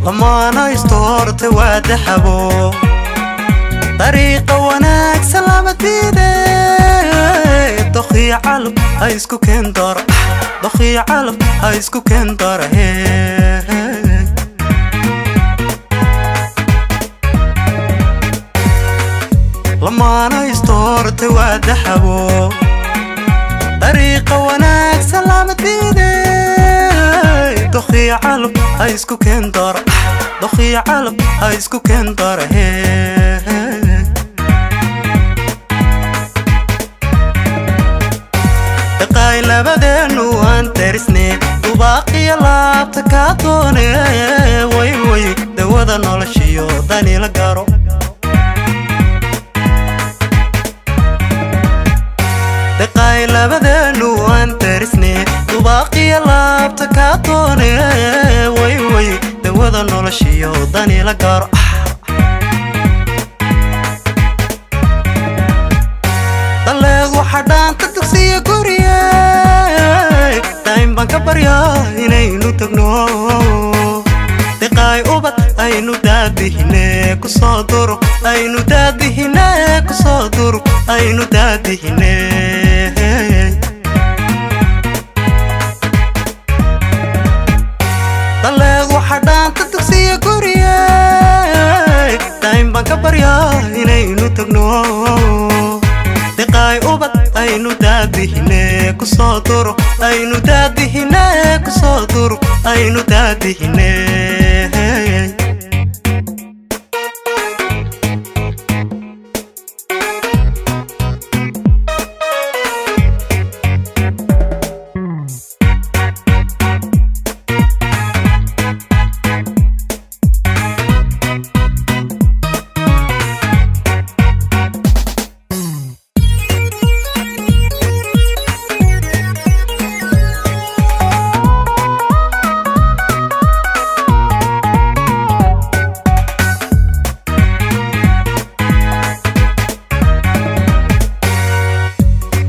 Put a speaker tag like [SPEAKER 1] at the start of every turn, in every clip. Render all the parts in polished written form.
[SPEAKER 1] Lamaana istoortay waa dahabo, dariiqa wanaagsan lama diide. Doqiyo calab ha isku keen daro, doqiyo calab ha isku keen daro. Lamaana istoortay waa dahabo, dariiqa wanaagsan lama diide. Doqiyo calab ha isku keen daro, doqiyo calab ha isku keen daro. Dhaqaay labadeenu aan darisne, dubaaqiyo laabta kaa doone. Way way dawada noloshiyo danila garo. Dhaqaay labadeenu aan darisne, dubaaqiyo laabta kaa doone. Way way dawada noloshiyo danila garo. Daleed waxa dhaanta dugsiya guriye, dayn baan ka baryaa inaynu tagno. Diqaay ubad aynu daadihine kusoo duro, aynu daadihine kusoo duro, aynu daadihine. Daleed waxa dhaanta dugsiya guriye, dayn baan ka baryaa inaynu tagno. Diqaay ubad aynu daadihine kusoo duro, aynu daadihine kusoo duro, aynu daadihine.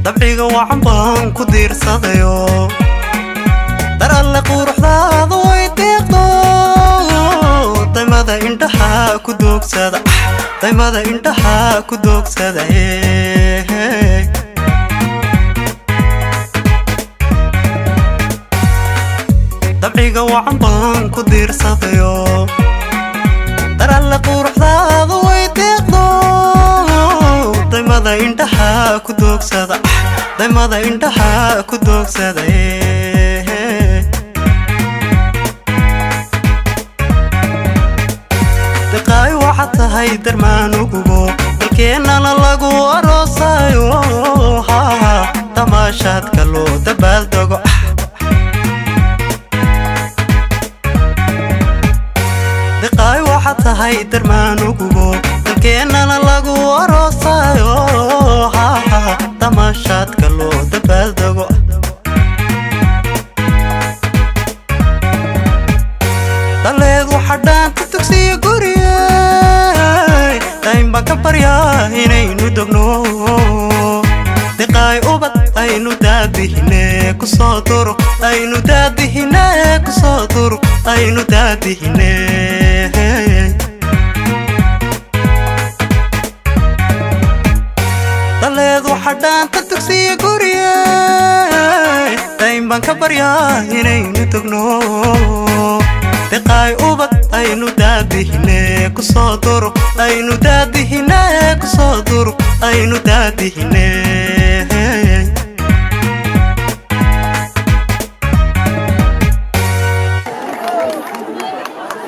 [SPEAKER 1] Dabciga wacan baan ku diirsadayo, dar alle quruxdaadu way deeqdo. Daymada indhaha ku doogsada, daymada indhaha ku doogsada. Dabciga wacan baan ku diirsadayo, dar alle quruxdaadu way deeqdo. Daymada indhaha ku doogsada, daymada indhaha ku doogsada. Diqaay waxaad tahay darmaanugubo, dalkeennana lagu aroosayo. Tamaashaadka loo dabaaldego. Diqaay waxaad tahay darmaanugubo, dalkeennana lagu aroosayo. Tamaashaadka loo dabaaldego. Daleed waxa dhaanta dugsiya guriye, dayn baan ka baryaa inaynu dogno. Diqaay ubad aynu daadihine kusoo duro, aynu daadihine kusoo duro, aynu daadihine. Daleed waxa dhaanta dugsiya guriye, dayn baan ka baryaa inaynu tagno. Diqaay ubad aynu daadihine kusoo duro, aynu daadihine kusoo duro, aynu daadihine.